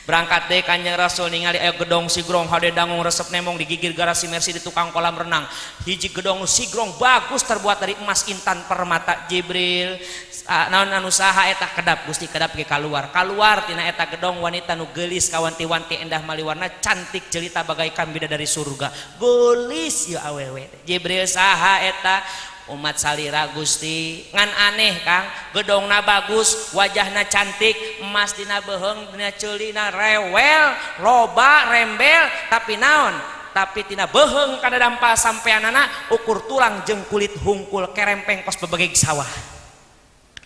Berangkat deh Kanjeng Rasul ningali aya gedong sigrong hade dangung resep nemong digigir garasi Mercy di tukang kolam renang. Hiji gedong sigrong bagus terbuat dari emas intan permata. Jibril, naon anu saha eta? Kedap Gusti, kedap ge kaluar. Kaluar tina eta gedong wanita nu geulis kawanti-wanti, endah maliwarna, cantik jelita bagaikan bidadari surga. Geulis ieu awewe. Jibril, saha eta? Umat salira, Gusti. Ngan aneh, Kang, gedongna bagus, wajahna cantik, emas dina beuheung, dina ceulina rewel loba rembel, tapi naon, tapi tina beuheung kana dampal sampeanana ukur tulang jeung kulit hungkul, kerempeng kos bebegeg sawah.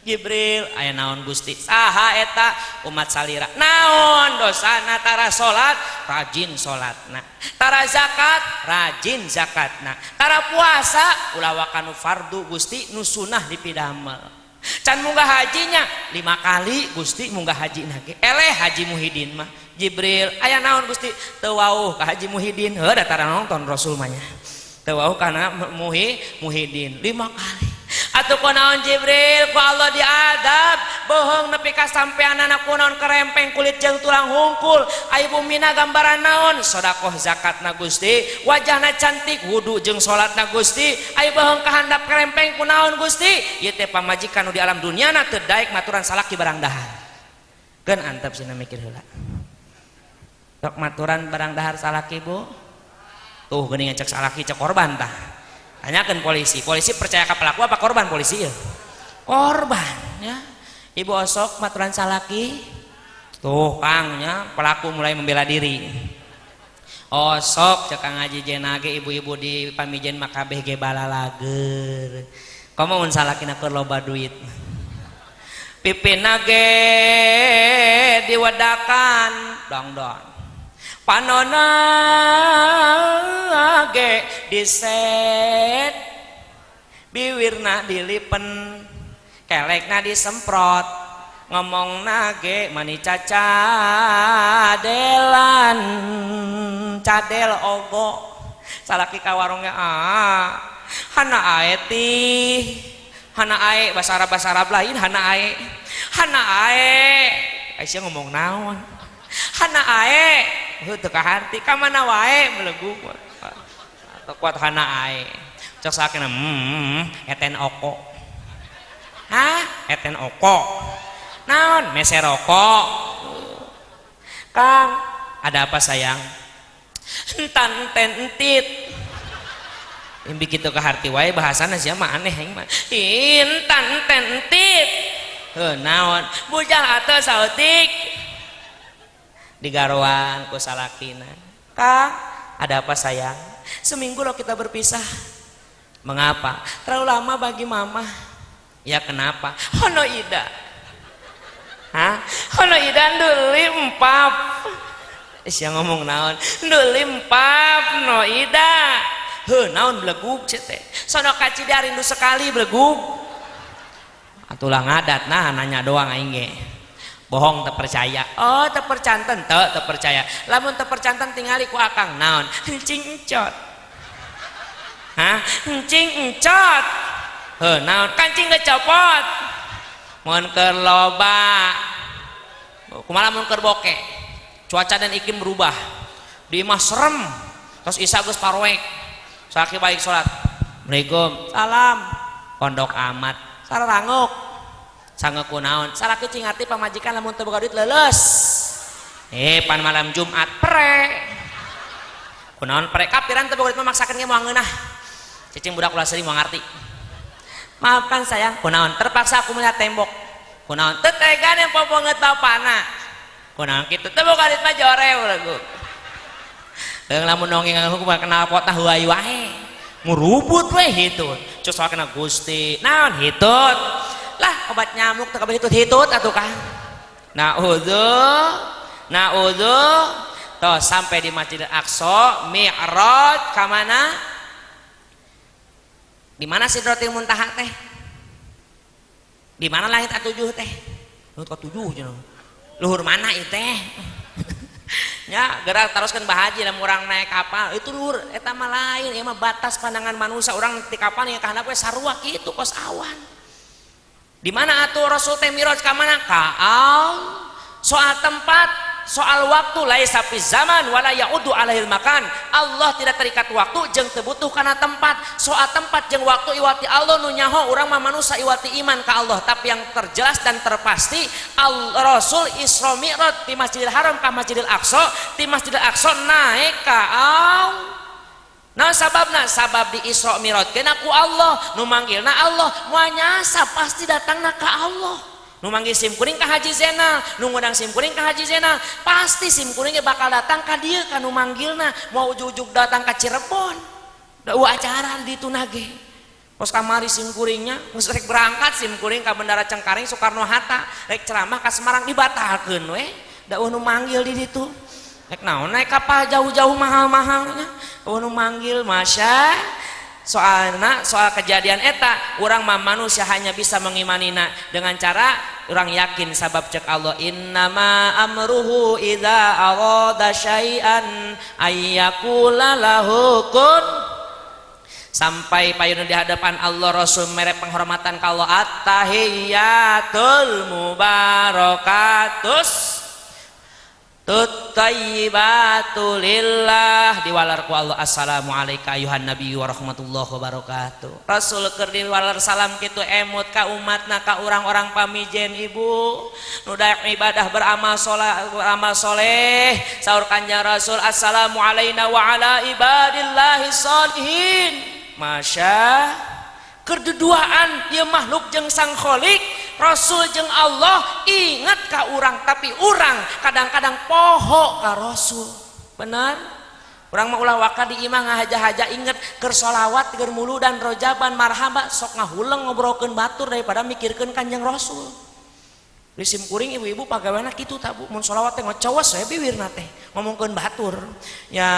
Jibril, aya naon, Gusti? Saha eta? Umat salira. Naon dosana? Tara salat, rajin salatna. Tara zakat, rajin zakatna. Tara puasa, ulah waka nu fardu, Gusti, nu sunah dipidamel. Can munggah hajinya? 5 kali, Gusti, munggah haji ge. Eleh Haji Muhidin mah. Jibril, aya naon, Gusti? Teu wauh ka Haji Muhidin. Heuh, da tara nonton Rasul mah nya. Teu wauh kana Muhidin 5 kali. Atuh kunaon, Jibril, ku Allah diadab bohong nepi ka sampeanana kunaon kerempeng kulit jeung tulang hungkul? Ai bumina gambaran naon? Sodakoh zakatna, Gusti. Wajahna cantik, wudu jeung salatna, Gusti. Ai bohong ka handap kerempeng kunaon, Gusti? Ieu teh pamajikan nu di alam dunyana teu daek maturan salaki barang dahar. Keun antep sina mikir heula. Sok maturan barang dahar salaki, Bu? Tuh geuningan cek salaki cek korban tah. Tanyakan polisi, polisi percaya ke pelaku apa korban? Polisi ya korban ya. Ibu osok maturan salaki? Tuh Kang nya, pelaku mulai membela diri. Osok cek Kang Haji jenage ibu-ibu di pamijen makabeh ge balalager. Komo mun salakina keur loba duit, pipina ge diwedakan dongdon, panona ge diset, biwirna dilipen, kelekna disemprot, ngomong nage mani cacadelan, cadel ogo. Salaki ka warungnya, ah hana ae ti hana ae, bahasa Arab, bahasa Arab lain, hana ae, hana ae. Aisyah ngomong naon hana ae? Heuh, teu kaharti ka mana wae meleguk atau kuat hana ae. Cek sakina, eten oko. Hah, eten oko naon? Mese rokok. Kang, ada apa, sayang? Entan tentit. Yang begitu ke harti wae bahasana sia mah, aneh aing mah. Intan tentit. Heuh, naon? Bujang atau sautik digaroan ku salakina. Kang, ada apa, sayang? Seminggu loh kita berpisah. Mengapa? Terlalu lama bagi mama. Ya kenapa? Hono ida. Hah? Hono ida nduli empap. Sia ngomong naon? Nduli empap no ida. Heuh, naon belegug teh? Sono kacida rindu sekali belegug. Atulah ngadat, nah nanya doang aing ge. Bohong terpercaya. Oh, terpercanten teu terpercaya. Lamun terpercanten tingali ku akang naon? Encing encot. Hah? Encing encot. Heuh, naon? Kancing kecopot. Mun keur loba. Kumaha mun keur boke? Cuaca dan iklim berubah. Di imah serem. Terus Isa geus paroek. Salaki baik salat. Assalamualaikum. Salam. Pondok amat. Sararanguk. Sange kunaon? Salaki cing ngarti pamajikan lamun teu boga duit leuleus. Eh, pan malam Jumat pre. Kunaon pre? Kapiran teu boga duit mah maksakeun ge moal ngeunah. Cicing budak ulah sering moal ngarti. Maafkan sayang, kunaon? Terpaksa aku melihat tembok. Kunaon? Teu tega nempo beungeut bapana. Kunaon kitu? Teu boga duit mah jore lagu. Leung lamun dongeng aku kenal kota huai wae. Ngurubut we hitut. Cus kena Gusti. Naon hitut? Lah obat nyamuk teu kabeh hitut-hitut atuh Kang. Naudzu, naudzu. Toh sampai di Masjidil Aqsa, Mi'raj ka mana? Di mana Sidratil Muntaha teh? Di mana langit atujuh teh? Langit katujuh cenah. Luhur mana ieu teh? Nya gerak teruskan bahaji lamun urang naik kapal itu luhur eta mah lain, ieu mah batas pandangan manusia. Urang di kapal nya ka handap we sarua kitu kos awan. Di mana atuh Rasul teh miraj ka mana? Ka soal tempat, soal waktu, laisa fi zaman wala ya'udu alaihil makan. Allah tidak terikat waktu jeung teu butuh kana tempat. Soal tempat jeung waktu iwati Allah nu nyaho, urang mah manusia iwati iman ka Allah. Tapi yang terjelas dan terpasti, Rasul Isra Mi'raj di Masjidil Haram ka Masjidil Aqsa, di Masjidil Aqsa naik ka Allah. Nah, sababna sabab di Isra Mi'raj kena ku Allah, nu manggilna Allah, moal nyasa, pasti datangna ka Allah. Nu manggil sim kuring ka Haji Zainal, nu ngundang sim kuring ka Haji Zainal, pasti sim kuring bakal datang ka dieu ka nu manggilna, mau ujug-ujug datang ka Cirebon. Da acara di ditu nage. Pos kamari sim kuringnya, geus rek berangkat sim kuring ka Bandara Cengkareng Soekarno Hatta, rek ceramah ka Semarang dibatalkeun we. Da nu manggil di ditu. Rek naon naik kapal jauh-jauh mahal-mahalnya. Nu manggil masya soalna soal kejadian eta urang mah manusia hanya bisa mengimanina dengan cara urang yakin, sabab cek Allah, innama amruhu idza arada syai'an ayyakula lahu kun. Sampai payun di hadapan Allah, Rasul mere penghormatan ka Allah, at-tahiyyatul mubarakatus tutayyibatu lillah. Diwalar ku Allah, assalamu alayka ayuhan nabi wa rahmatullahi wabarakatuh. Rasul keur diwalar salam kitu emut ka umatna, ka urang-orang pamijen, ibu nu daek ibadah, beramal soleh, beramal soleh. Saur Kanjeng Rasul, assalamu alayna wa ala ibadillahi sholihin. Masya keur duduaan ieu makhluk jeung sang kholik, Rasul jeung Allah ingat ka urang, tapi urang kadang-kadang poho ka Rasul. Benar, urang mah ulah waka di imah ngahaja-haja inget keur sholawat, keur muludan, rojaban, marhaba, sok ngahuleng ngobrolkeun batur daripada mikirkeun Kanjeng Rasul. Di sim kuring ibu-ibu pagaweana kitu tak, Bu, mun sholawat teh ngocowos we bibirna teh ngomongkeun batur. Ya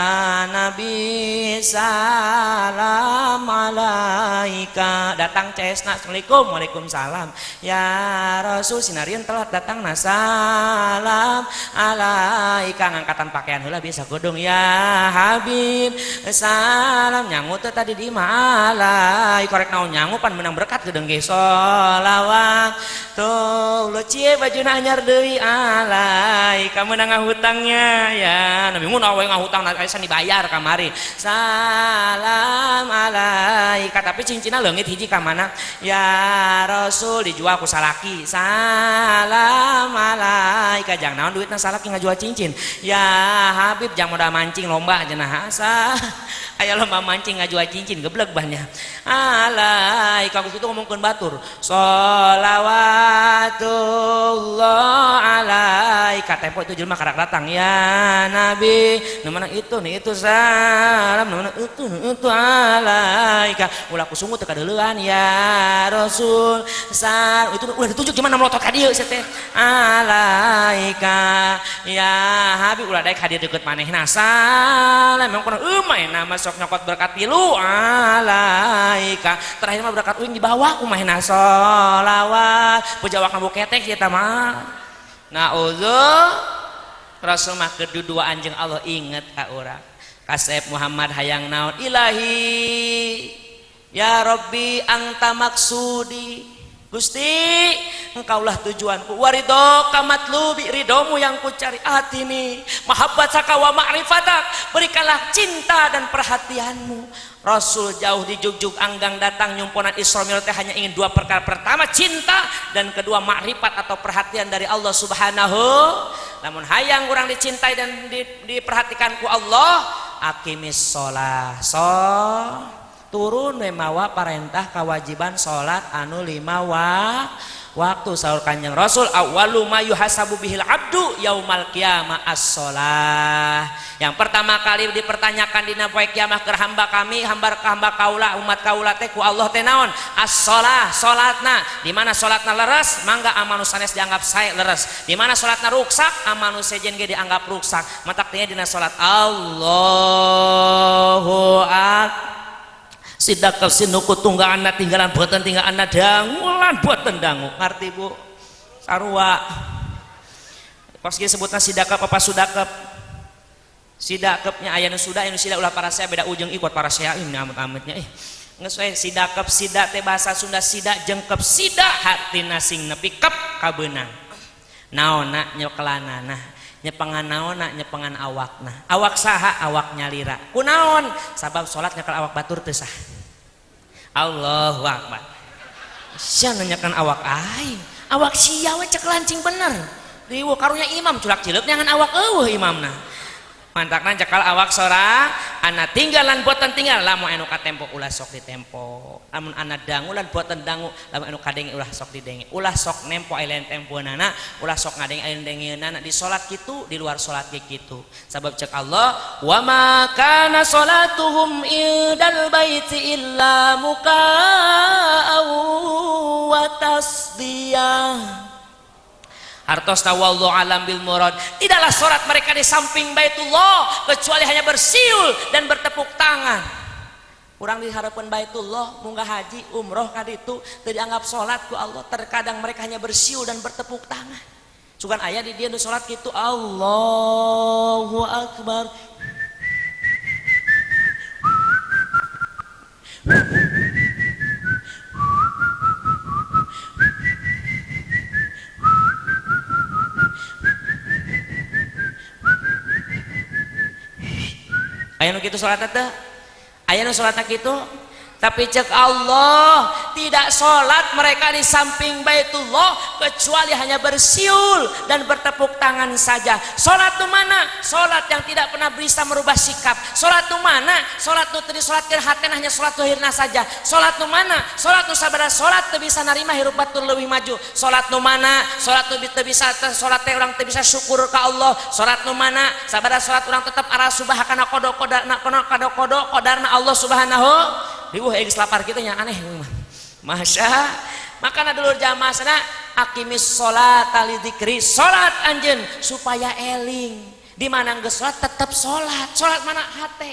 Nabi salam alaika, datang cesna, assalamualaikum, waalaikumsalam. Ya Rasul, sinarieun telat datang na, salam alaika, ngangkatan pakaian heula biasa godong. Ya Habib salam, nyangu teh tadi di malai korek naon nyangu pan menang berkat gedeng ge sholawat tuh lo cie bajuna anyar deui alai kamu nang ngahutangnya ya Nabi mun awe ngahutang aya dibayar kamari salam alaika, tapi cincinna leungit hiji ka mana ya Rasul, dijual ku salaki. Salam alaika, jang naon duitna salaki ngajual cincin. Ya Habib, jang modal mancing lomba cenah, asa aya lomba mancing ngajual cincin, geblek banyak alaika kitu ngomongkeun batur sholawatullah alaika. Tempo itu jelema karak datang, ya Nabi nu mana itu nih itu salam, nu mana itu nu itu alaika, ulah ku sungut teu kadeuleuan. Ya Rasul sal, itu ulah ditunjuk gimana melotot ka dieu sia teh alaika. Ya Habib, ulah daek hadir deket manehna, salam memang pernah euy nama sok nyokot berkat tilu alaika, terakhir mah berkat uing dibawa ku manehna sholawat pejawak ngabu ketek ieu mah naudzu. Rasul mah kedua anjing Allah inget ka urang. Kasep Muhammad hayang naon? Ilahi ya Rabbi anta maksudi, Gusti engkaulah tujuanku, waridho kamatlubi, ridhomu yang kucari, atini mahabbataka wa ma'rifatak, berikanlah cinta dan perhatianmu. Rasul jauh di jugjug anggang datang nyumponan Isra Mi'raj hanya ingin dua perkara, pertama cinta dan kedua makrifat atau perhatian dari Allah Subhanahu. Namun hayang kurang dicintai dan diperhatikan ku Allah, aqimis sholah, so turun we mawa parentah kewajiban salat anu lima waktu. Saur Kanjeng Rasul, awwalu ma yuhasabu bihil abdu yaumal qiyamah as-shalah. Yang pertama kali dipertanyakan dina poe kiamah keur hamba kami, hamba hamba kaula, umat kaula teh ku Allah teh naon? As-shalah, salatna. Di mana salatna leres, mangga amal nu sanes dianggap sae leres. Di mana salatna ruksak, amal nu sejen ge dianggap ruksak. Matak teh dina salat Allahu akbar sidakap sinuku tunggal anak tinggalan boten tinggal anak dangulan boten dangu ngerti, Bu, sarua pas dia sebutna sidakap apa sudakap. Sida kepnya aya nu suda anu sida ulah parasea beda ujung ikut parasea ini amet-ametnya geus we sida kep sida teh bahasa Sunda sida jeung kep sida hatina sing nepi kep kabeunang. Naonna nyekelanana nyepengan naonna nyepengan awakna. Awak saha awak nyalira. Kunaon? Sabab salat nyekel awak batur teu sah. Allahu akbar. Sia nanyakan awak aing. Awak sia we cekelan cing bener. Riweuh karunya imam culak cileuk nyangan awak eueuh imamna. Mantakna cekal awak sora ana tinggalan boten tinggal lamun anu katempo ulah sok ditempo lamun ana dangu lan boten dangu lamun anu kadenge ulah sok didenge ulah sok nempo aya lain temponana ulah sok ngadenge aya dengeunana di salat kitu di luar salat ge kitu sabab cek Allah wa ma kana salatuhum indal baiti illa mukaa wa tasdiyah. Hartosna wallahu alam bil murad. Tidaklah sholat mereka di samping Baitullah kecuali hanya bersiul dan bertepuk tangan. Kurang diharapkan Baitullah munggah haji umroh kaditu teu dianggap sholat ku Allah. Terkadang mereka hanya bersiul dan bertepuk tangan. Sugan aya di dieu nu sholat kitu Allahu akbar. Aya nu kitu salatna teh? Aya nu salatna kitu? Tapi cek Allah, tidak salat mereka di samping Baitullah kecuali hanya bersiul dan bertepuk tangan saja. Salat nu mana? Salat yang tidak pernah bisa merubah sikap. Salat nu mana? Salat nu teu disalatkeun hatena hanya salat zahirna saja. Salat nu mana? Salat nu sabada salat teu bisa narima hirup batur leuwih maju. Salat nu mana? Salat nu teu bisa salat teh urang teu bisa syukur ka Allah. Salat nu mana? Sabada salat urang tetep arasubah kana kodo-kodarna kana kodo-kodo kodarna Allah Subhanahu. Riweuh geus lapar kitu nya aneh mah. Masya, makana dulur jamaah sana aqimis sholata li dzikri, salat anjeun supaya eling. Di mana geus salat tetep salat. Salat mana hate.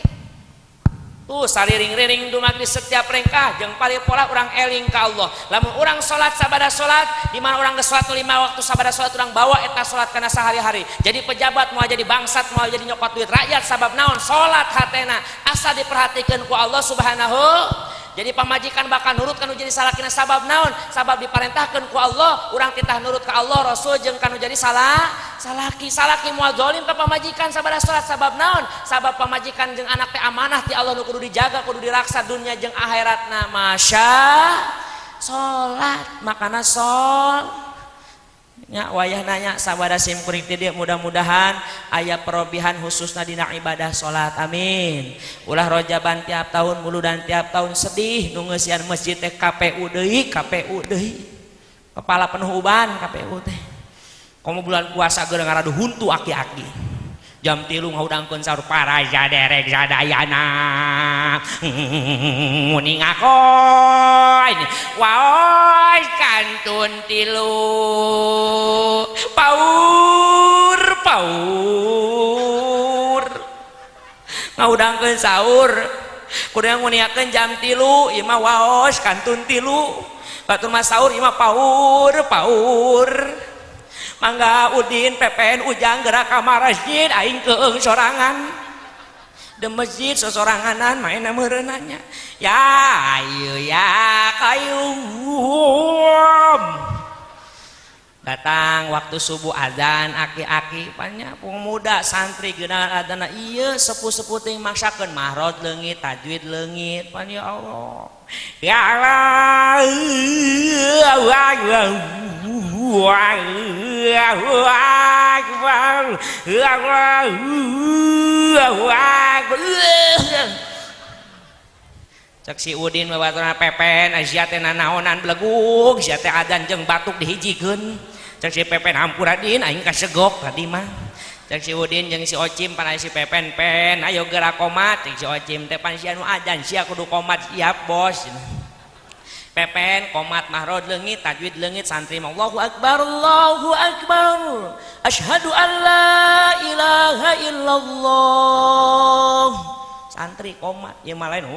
Tuh sariring-riring dumadi setiap rengkah jeung paripola urang eling ka Allah. Lamun urang salat sabada salat, di mana urang geus salat 5 waktu sabada salat urang bawa eta salat kana sehari-hari. Jadi pejabat moal jadi bangsat moal jadi nyokot duit rakyat sabab naon? Salat hatena asa diperhatikeun ku Allah Subhanahu. Jadi pamajikan bakal nurut kanu jadi salakina sabab naon? Sabab diparentahkeun ku Allah, urang titah nurut ka Allah Rasul jeung kanu jadi salah salaki. Salaki moal zalim ka pamajikan sabada salat sabab naon? Sabab pamajikan jeung anak teh amanah ti Allah nu kudu dijaga, kudu diraksa dunya jeung akhiratna. Masya salat makana sol nya wayah nanya sabada sim kuring ti dieu mudah-mudahan aya perobihan khususna dina ibadah salat amin. Ulah rojaban tiap tahun muludan tiap tahun sedih nu ngeusian masjid teh KPU deui KPU deui kepala penuh uban KPU teh komo bulan puasa geura ngaradu huntu aki-aki jam 3 ngahudangkeun sahur paraja derek sadayana nguningakoin waos kantun tilu paur paur ngahudangkeun sahur kudu nguniakeun jam 3 ieu mah waos kantun tilu batur mah sahur ieu mah paur paur mangga Udin Pepen Ujang gerak ka masjid aing keung sorangan de masjid sosoranganan maena meureunanya ya ayu ya qayyum. Datang waktu subuh azan aki-aki banyak pemuda santri geuna adzana ieu sepuh-sepuh teh maksakeun mahrod leungit tajwid leungit pan ya Allah ya Allah cek si Udin babaturna Pepen sia teh nanaonan belegug sia teh adzan jeung batuk dihijikeun cek si Pepen hampura din aing kasegok tadi mah cek si Udin jeung si Ocim pan si Pepen pen ayo geura komat cek si Ocim teh pan sia nu adzan sia kudu komat siap bos. Pepen komat mahrod leungit tajwid leungit santri mah Allahu akbar Allahu akbar asyhadu an la ilaha illallah. Santri komat ieu mah lain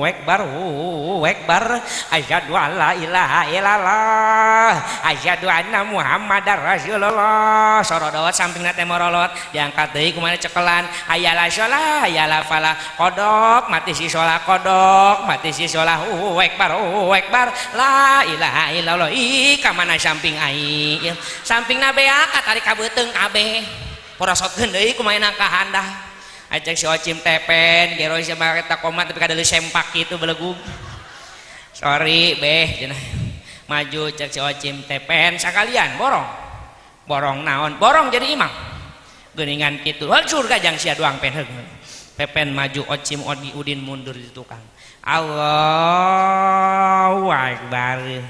ekbar ekbar asyhadu alla ilaha illallah asyhadu anna muhammadar rasulullah sorodot sampingna teh morolot diangkat deui kumaha cekelan hayala shalah hayala falah kodok mati si sholah kodok mati si sholah ekbar ekbar la ilaha illallah ih ka mana samping aing sampingna beak katarik ka beuteung kabeh porosotkeun deui kumaha ka handah ajak si Ocim tepen gero sama eta komat tapi kada sempak gitu belegug sorry beh cenah maju cek si Ocim tepen sakalian borong borong naon borong jadi imam geuningan kitu surga jang sia doang pen pepen maju Ocim Odi Udin mundur di tukang Allahu akbar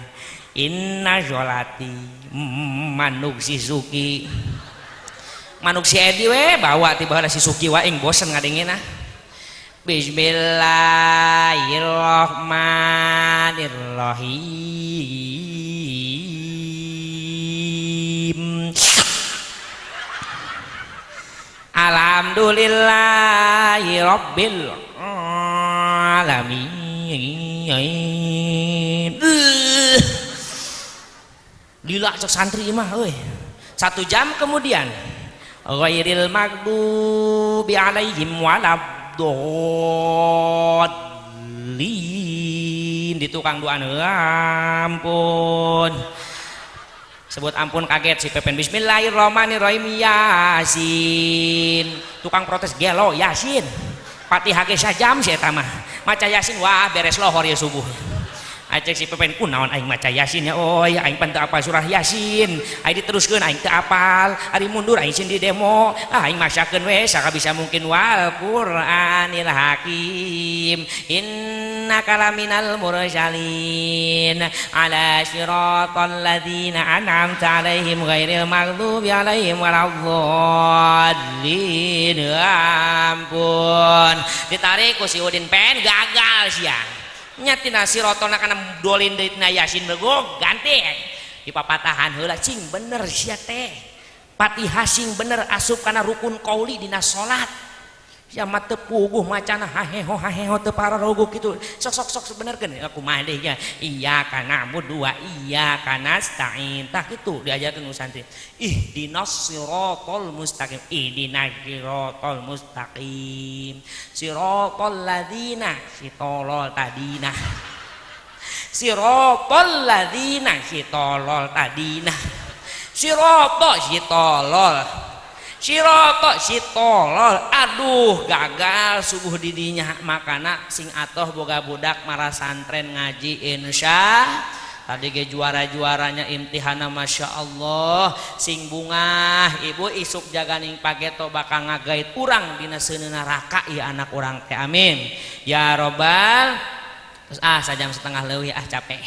inna sholati manuk si Suki manuk si Edi we bawa tiba si Suki wae bosen ngadengin ah bismillahirrahmanirrahim alhamdulillahirabbil alamin lila cek santri mah euy 1 jam kemudian ghairil maghdubi alaihim waladdallin di tukang doa ampun sebut ampun kaget si Pepen bismillahirrahmanirrahim yasin tukang protes gelo yasin Fatihah ge sajam si eta mah maca yasin wah beres lohor ya subuh acek si Pepen kunaon aing maca yasin ya oh ya aing pan teu apal surah yasin aing diteruskeun aing teu apal ari mundur aing sieun di demo ah aing masakeun we sakabisa mungkin wal qur'anil hakim innaka laminal mursalin ala siratal ladzina an'amta alaihim ghairil maghdubi alaihim waladdallin ampun ditarik ku si Udin pen gagal sia nyatina sirotona kana dolin deui tina yasin bego ganti dipapatahan heula cing bener sia teh Fatihah sing bener asup kana rukun qauli dina salat sia mah teu puguh macana haheho haheho teu pararoguh kitu sok sok sok benerkeun kumaha deui nya iyyaka na'budu wa iyyaka nasta'in tah kitu diajarkeun ku santri ihdinas siratal mustaqim ihdinas siratal mustaqim siratal ladzina si tolol tadina siratal ladzina si tolol tadina siratal si tolol siratal si tolol aduh gagal subuh didinya makana sing atoh boga budak mara santren ngaji insya tadi ge juara-juaranya imtihana masya Allah sing bungah ibu isuk jaganing pageto bakal ngagait urang dina seuneu neraka ieu anak urang teh amin ya robbal terus ah sajam setengah leuwih ah capek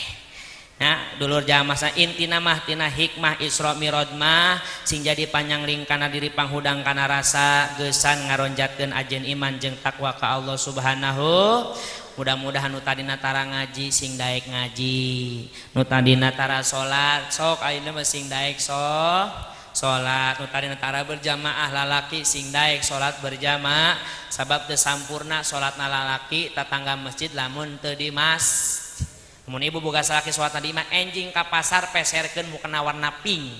nah dulur jamaah intina mah tina hikmah Isra Mi'raj mah sing jadi panyangling kana diri panghudang kana rasa geusan ngaronjatkeun ajen iman jeung takwa ka Allah Subhanahu mudah-mudahan nu tadina tara ngaji sing daek ngaji nu tadina tara salat sok ayeuna mah sing daek sok salat nu tadina tara berjamaah lalaki sing daek salat berjamaah sabab teu sampurna salatna lalaki tatangga masjid lamun teu di masjid mun ibu boga salaki salat di imah enjing ka pasar peserkeun mukena warna pink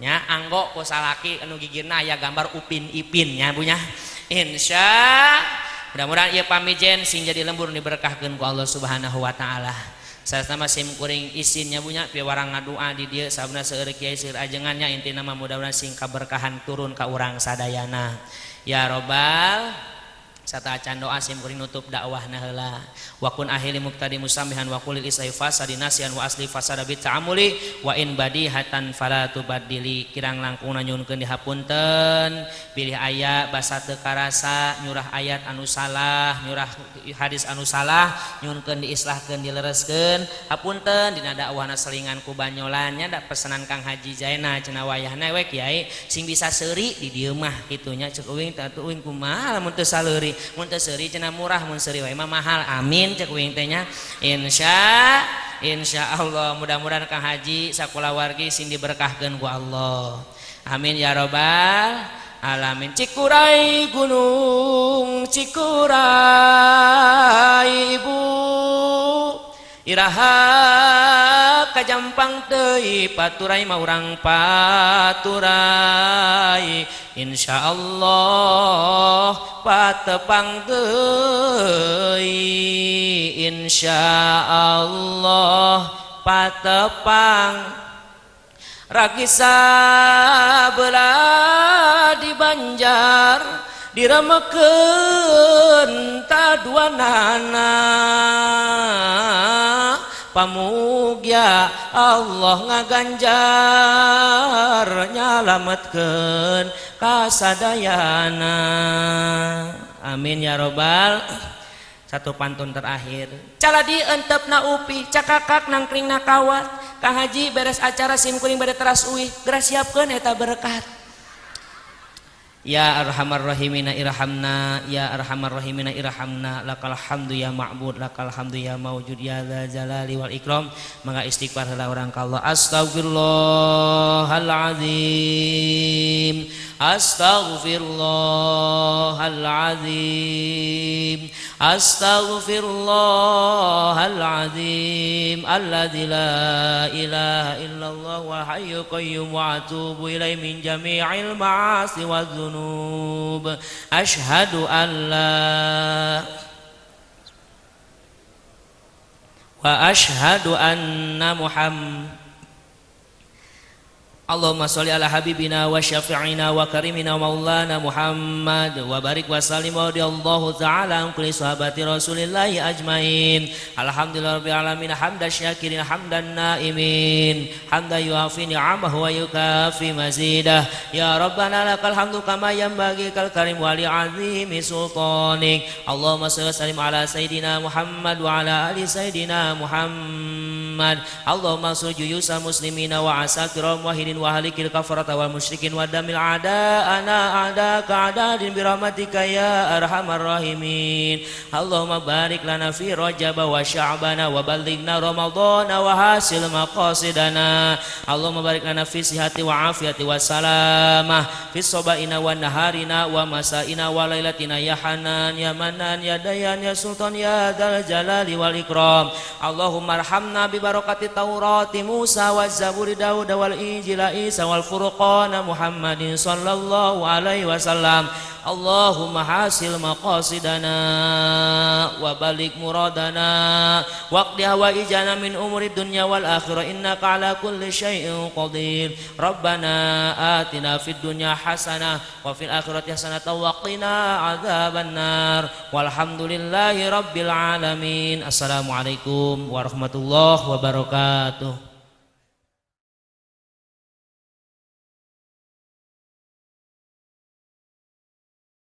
nya anggo ku salaki anu gigirna aya gambar Upin Ipin nya bu nya insya mudah-mudahan ieu pamijen sing jadi lembur diberkahkeun ku Allah Subhanahu wa taala. Sasama sim kuring isin nya bu nya piwarang ngadua di dieu sabna seueur kiai seueur ajengannya intina mah mudah-mudahan sing kaberkahan turun ka urang sadayana ya robbal sata acan doa sim kuring nutup dakwahna heula wa kun ahli mubtadi musamihan wa qulil islahi fasadi nasian wa asli fasada bi ta'amuli wa in badihatan fala tubaddili kirang langkungna nyuhunkeun dihapunten bilih aya basa teu karasa nyurah ayat anu salah nyurah hadis anu salah nyuhunkeun diislahkeun dilereskeun hapunten dina dakwahna selingan ku banyolan nya da pesanan Kang Haji Zaina cenah wayahna we kiai sing bisa seuri di dieu mah kitu nya ceuk uing teh atuh uing kumaha lamun teu saleuri mun teu seuri cenah murah mun seuri wae mah mahal amin ceuk uing teh nya insya Allah mudah-mudahan Kang Haji sakulawargi sing diberkahkeun ku Allah amin ya robbal alamin. Cikuray gunung Cikuray ibu iraha kajampang deui paturai mah urang paturai insyaallah patepang deui insyaallah patepang ragisa belah di Banjar diremekeun taduanana pamugia Allah ngaganjar nyalametkeun kasadayana amin ya robbal. Satu pantun terakhir caladi entepna upi cakakak nangkringna kawat Kang Haji beres acara sim kuring bade teras uih geura siapkeun eta berkat. Ya arhamar rahimina irhamna ya arhamar rahimina irhamna lakal hamdu ya ma'bud lakal hamdu ya maujud ya dzal jalali wal ikram. Mangga istighfar heula urang ka Allah. Astaghfirullahalazim astaghfirullahalazim astaghfirullahalazim alladzi la ilaha illallah wal hayyul qayyum wa atubu ilaihi min jami'il ma'asi wadz dzunub asyhadu an la wa asyhadu anna Muhammad. Allahumma sholli ala habibina wa syafi'ina wa karimina wa maulana Muhammad wa barik wa sallim wa radiyallahu ta'ala an kulli sahabati rasulillahi ajmain. Alhamdulillah rabbil alamin hamdan syakirin hamdan naimin hamdan yuafi ni'amahu wa yukafi mazidah. Ya rabbana lakal hamdu kama yanbaghi kal karim wa li azimi sultanik. Allahumma sholli wa sallim ala sayidina Muhammad wa ala ali sayidina Muhammad. Allahumma ansur juyusal muslimina wa asakira muwahhidin wa ahlikil kafarata wal musyrikin wa damil a'da'ana a'da'aka a'da'in bi rahmatika ya arhamar rahimin. Allahumma barik lana fi Rajab wa Sya'bana wa ballighna Ramadhana wa hasil maqasidana. Allahumma barik lana fi sihhati wa afiyati wa salamah fi sabaina wa naharina wa masaina wa lailatina ya Hanan ya Manan ya Dayan ya Sultan ya Dzal Jalali wal Ikram. Allahumma arhamna bi barakati Taurati Musa wa Zaburi Daud wal Injil Isa wal Furqana Muhammadin sallallahu alaihi wasallam. Allahumma hasil maqasidana wa balik muradana waqdi hawaijana min umuri dunya wal akhirah innaka ala kulli syai'in qadir. Rabbana atina fid dunya hasanah wa fil akhirati hasanah wa qina adzabannar. Walhamdulillahi rabbil alamin. Assalamualaikum warahmatullahi wabarakatuh.